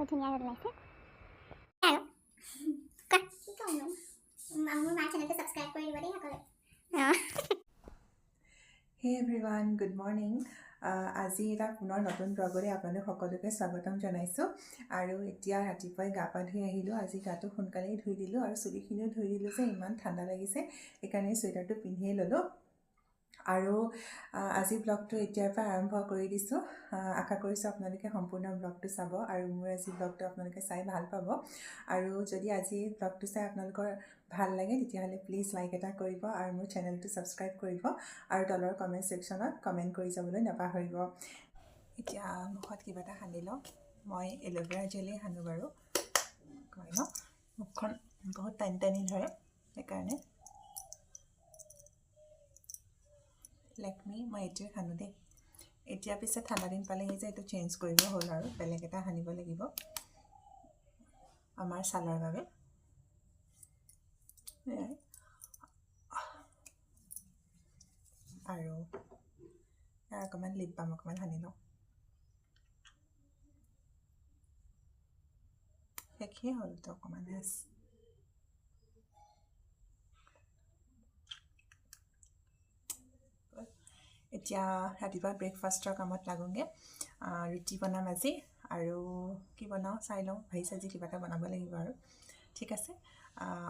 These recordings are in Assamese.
বহুত ধুনীয়া ৰ'দ ওলাইছে। আৰু কোৱা। কি ক'মনো, মোৰ মাৰ চেনেলটো ছাবস্ক্ৰাইব কৰি দিব দেই সকলোৱে। অঁ। হে এভৰিৱান, গুড মৰ্ণিং। আজি এটা পুনৰ নতুন ব্লগলৈ আপোনালোক সকলোকে স্বাগতম জনাইছোঁ। আৰু এতিয়া ৰাতিপুৱাই গা পা ধুই আহিলোঁ। আজি গাটো সোনকালেই ধুই দিলোঁ আৰু চুলিখিনিও ধুই দিলোঁ যে ইমান ঠাণ্ডা লাগিছে, সেইকাৰণে চুৱেটাৰটো পিন্ধিয়ে ল'লোঁ। আৰু আজি ব্লগটো এতিয়াৰ পৰা আৰম্ভ কৰি দিছোঁ। আশা কৰিছোঁ আপোনালোকে সম্পূৰ্ণ ব্লগটো চাব আৰু মোৰ আজি ব্লগটো আপোনালোকে চাই ভাল পাব। আৰু যদি আজি ব্লগটো চাই আপোনালোকৰ ভাল লাগে, তেতিয়াহ'লে প্লিজ লাইক এটা কৰিব আৰু মোৰ চেনেলটো ছাবস্ক্ৰাইব কৰিব আৰু তলৰ কমেণ্ট ছেকশ্যনত কমেণ্ট কৰি যাবলৈ নাপাহৰিব। এতিয়া মুখত কিবা এটা সানি লওঁ। মই এল'ভেৰা জেলেই সানো বাৰু, কয় ন মুখখন বহুত টানি টানি ধৰে, সেইকাৰণে লেকমি মই এইটোৱে সানো দেই। এতিয়া পিছে ঠাণ্ডা দিন পালেহি যে এইটো চেঞ্জ কৰিব হ'ল আৰু বেলেগ এটা সানিব লাগিব আমাৰ ছালৰ বাবে। সেয়াই। আৰু অকণমান লিপ বাম অকণমান সানি লওঁ। শেষেই হ'লতো, অকণমানহে আছে। এতিয়া ৰাতিপুৱা ব্ৰেকফাষ্টৰ কামত লাগোঁগৈ। ৰুটি বনাম আজি আৰু কি বনাওঁ চাই লওঁ, ভাজি চাজি কিবা এটা বনাব লাগিব আৰু। ঠিক আছে,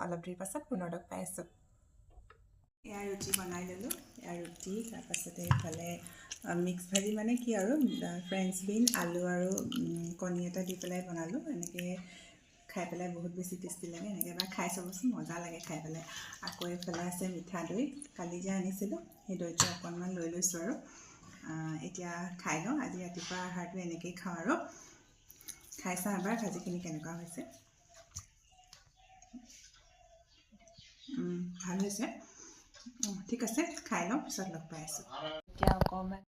অলপ দেৰিৰ পাছত পুনৰ লগ পাই আছোঁ। এয়া ৰুটি বনাই ল'লোঁ, এয়া ৰুটি, তাৰপাছতে এইফালে মিক্স ভাজি, মানে কি আৰু ফ্ৰেঞ্চ বিন, আলু আৰু কণী এটা দি পেলাই বনালোঁ। এনেকৈ খাই পেলাই বহুত বেছি টেষ্টি লাগে, এনেকৈ এবাৰ খাই চাবচোন, মজা লাগে খাই পেলাই। আকৌ এইফালে আছে মিঠা দৈ, কালি যে আনিছিলোঁ সেই দৈটো অকণমান লৈ লৈছোঁ আৰু এতিয়া খাই লওঁ। আজি ৰাতিপুৱা আহাৰটো এনেকৈয়ে খাওঁ আৰু খাই চাওঁ এবাৰ ভাজিখিনি কেনেকুৱা হৈছে। ভাল হৈছে। ঠিক আছে, খাই লওঁ, পিছত লগ পাই আছোঁ। এতিয়া অকণমান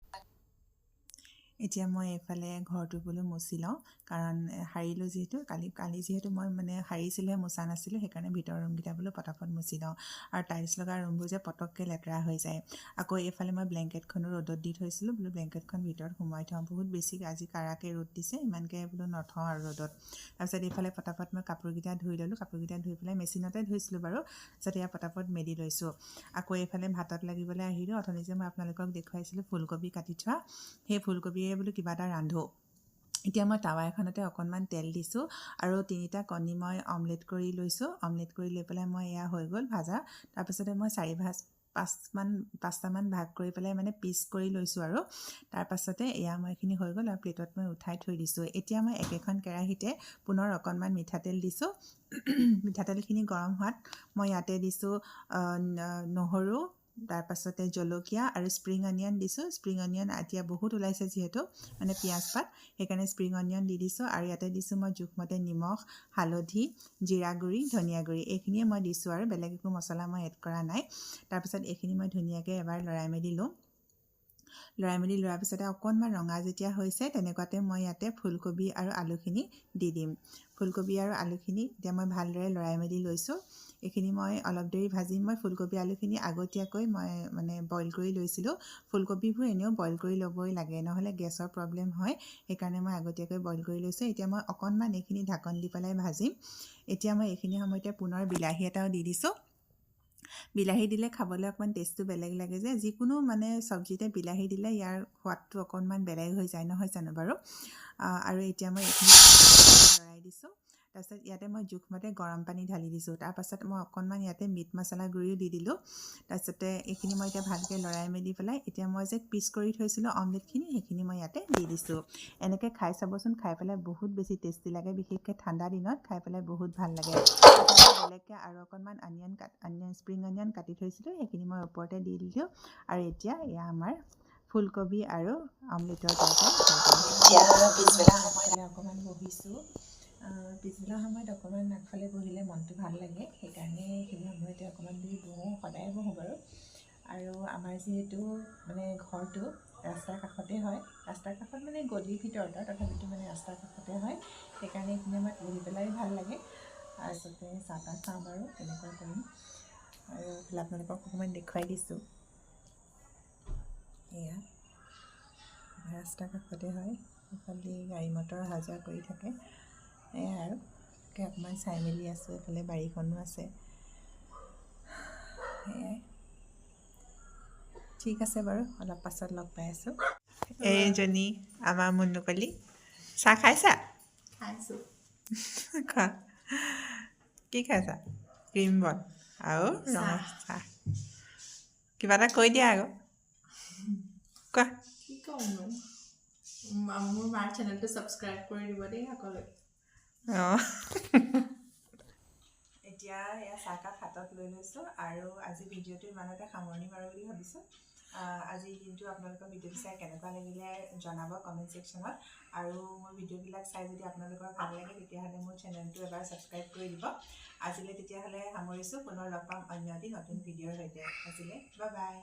এতিয়া মই এইফালে ঘৰটো বোলো মুচি লওঁ, কাৰণ সাৰিলোঁ যিহেতু কালি কালি যিহেতু মই মানে সাৰিছিলোঁহে, মোচা নাছিলোঁ, সেইকাৰণে ভিতৰৰ ৰুমকেইটা বোলো পটাপট মুচি লওঁ। আৰু টাইলছ লগা ৰুমবোৰ যে পটককৈ লেতেৰা হৈ যায়। আকৌ এইফালে মই ব্লেংকেটখনো ৰ'দত দি থৈছিলোঁ, বোলো ব্লেংকেটখন ভিতৰত সোমোৱাই থওঁ, বহুত বেছি আজি কাৰাকৈ ৰ'দ দিছে, ইমানকৈ বোলো নথওঁ আৰু ৰ'দত। তাৰপিছত এইফালে পটাপট মই কাপোৰকেইটা ধুই ল'লোঁ, কাপোৰকেইটা ধুই পেলাই মেচিনতে ধুইছিলোঁ বাৰু, তাৰপিছত এয়া পটাপট মেলি লৈছোঁ। আকৌ এইফালে ভাতত লাগিবলৈ আহিলোঁ। অথনি যে মই আপোনালোকক দেখুৱাইছিলোঁ ফুলকবি কাটি থোৱা, সেই ফুলকবিয়ে বোলো কিবা এটা ৰান্ধো। এতিয়া মই টাৱা এখনতে অকণমান তেল দিছোঁ আৰু 3টা কণী মই অমলেট কৰি লৈছোঁ। অমলেট কৰি লৈ পেলাই মই এয়া হৈ গ'ল ভাজা। তাৰপিছতে মই চাৰি ভাজ পাঁচটামান ভাগ কৰি পেলাই মানে পিচ কৰি লৈছোঁ আৰু তাৰপাছতে এয়া মই এইখিনি হৈ গ'ল আৰু প্লেটত মই উঠাই থৈ দিছোঁ। এতিয়া মই একেখন কেৰাহীতে পুনৰ অকণমান মিঠাতেল দিছোঁ। মিঠাতেলখিনি গৰম হোৱাত মই ইয়াতে দিছোঁ নহৰু, তাৰপাছতে জলকীয়া আৰু স্প্ৰিং অনিয়ন দিছোঁ। স্প্ৰিং অনিয়ন এতিয়া বহুত ওলাইছে যিহেতু, মানে পিঁয়াজ পাত, সেইকাৰণে স্প্ৰিং অনিয়ন দি দিছোঁ। আৰু ইয়াতে দিছোঁ মই জোখমতে নিমখ, হালধি, জিৰা গুড়ি, ধনিয়া গুড়ি, এইখিনিয়ে মই দিছোঁ আৰু বেলেগ একো মছলা মই এড কৰা নাই। তাৰপিছত এইখিনি মই ধুনীয়াকৈ এবাৰ লৰাই মেলি লওঁ। লৰাই মেলি লোৱাৰ পিছতে অকণমান ৰঙা যেতিয়া হৈছে তেনেকুৱাতে মই ইয়াতে ফুলকবি আৰু আলুখিনি দি দিম। ফুলকবি আৰু আলুখিনি এতিয়া মই ভালদৰে লৰাই মেলি লৈছোঁ। এইখিনি মই অলপ দেৰি ভাজিম। মই ফুলকবি আলুখিনি আগতীয়াকৈ মই মানে বইল কৰি লৈছিলোঁ। ফুলকবিবোৰ এনেও বইল কৰি ল'বই লাগে, নহ'লে গেছৰ প্ৰব্লেম হয়, সেইকাৰণে মই আগতীয়াকৈ বইল কৰি লৈছোঁ। এতিয়া মই অকণমান এইখিনি ঢাকন দি পেলাই ভাজিম। এতিয়া মই এইখিনি সময়তে পুনৰ বিলাহী এটাও দি দিছোঁ। বিলাহী দিলে খাবলৈ অকণমান টেষ্টটো বেলেগ লাগে যে, যিকোনো মানে চব্জিতে বিলাহী দিলে ইয়াৰ সোৱাদটো অকণমান বেলেগ হৈ যায়, নহয় জানো বাৰু? আৰু এতিয়া মই এইখিনি লৰাই দিছোঁ। তাৰপিছত ইয়াতে মই জোখমতে গৰম পানী ঢালি দিছোঁ। তাৰপাছত মই অকণমান ইয়াতে মিট মছলা গুড়িও দি দিলোঁ। তাৰপিছতে এইখিনি মই এতিয়া ভালকৈ লৰাই মেলি পেলাই এতিয়া মই যে পিচ কৰি থৈছিলোঁ অমলেটখিনি, সেইখিনি মই ইয়াতে দি দিছোঁ। এনেকৈ খাই চাবচোন, খাই পেলাই বহুত বেছি টেষ্টি লাগে, বিশেষকৈ ঠাণ্ডা দিনত খাই পেলাই বহুত ভাল লাগে। বেলেগকৈ আৰু অকণমান অনিয়ন স্প্ৰিং অনিয়ন কাটি থৈছিলোঁ, সেইখিনি মই ওপৰতে দি দিলোঁ। আৰু এতিয়া এয়া আমাৰ ফুলকবি আৰু অমলেটৰ তৰকাৰী। এতিয়া পিছবেলা সময়ত অকণমান বহিছোঁ। পিছবেলা সময়ত অকণমান আগফালে বহিলে মনটো ভাল লাগে, সেইকাৰণে সেইখিনি সময়তে অকণমান দেৰি বহোঁ, সদায় বহোঁ বাৰু। আৰু আমাৰ যিহেতু মানে ঘৰটো ৰাস্তাৰ কাষতে হয়, ৰাস্তাৰ কাষত মানে গলিৰ ভিতৰত, তথাপিতো মানে ৰাস্তাৰ কাষতে হয়, সেইকাৰণে এইখিনি সময়ত বহি পেলাই ভাল লাগে। তাৰপিছতে চাহ তাহ খাওঁ বাৰু, তেনেকুৱা কৰিম। আৰু এইফালে আপোনালোকক অকণমান দেখুৱাই দিছোঁ, এয়া ৰাস্তাৰ কাষতে হয়, এইফালেদি গাড়ী মটৰ অহা যোৱা কৰি থাকে। এয়াই আৰু তাকে অকণমান চাই মেলি আছোঁ। এইফালে বাৰীখনো আছে। সেয়াই, ঠিক আছে বাৰু, অলপ পাছত লগ পাই আছোঁ। এইজনী আমাৰ মুনুকলি। চাহ খাইছা? খাইছোঁ। খোৱা। কি খাইছা? ক্ৰীম বন আৰু ৰঙা চাহ। কিবা এটা কৈ দিয়া আকৌ, কোৱা। কি ক'মনো? মোৰ মাৰ চেনেলটো ছাবস্ক্ৰাইব কৰি দিব দেই সকলোৱে। অঁ, এতিয়া এয়া চাহকাপ হাতত লৈ লৈছোঁ আৰু আজি ভিডিঅ'টো ইমানতে সামৰণি মাৰোঁ বুলি ভাবিছোঁ। আজিৰ দিনটো আপোনালোকৰ ভিডিঅ'টো চাই কেনেকুৱা লাগিলে জনাব কমেণ্ট ছেকশ্যনত আৰু মোৰ ভিডিঅ'বিলাক চাই যদি আপোনালোকৰ ভাল লাগে, তেতিয়াহ'লে মোৰ চেনেলটো এবাৰ ছাবস্ক্ৰাইব কৰি দিব। আজিলৈ তেতিয়াহ'লে সামৰিছোঁ। পুনৰ লগ পাম অন্য এটি নতুন ভিডিঅ'ৰ সৈতে। আজিলৈ বাই বাই।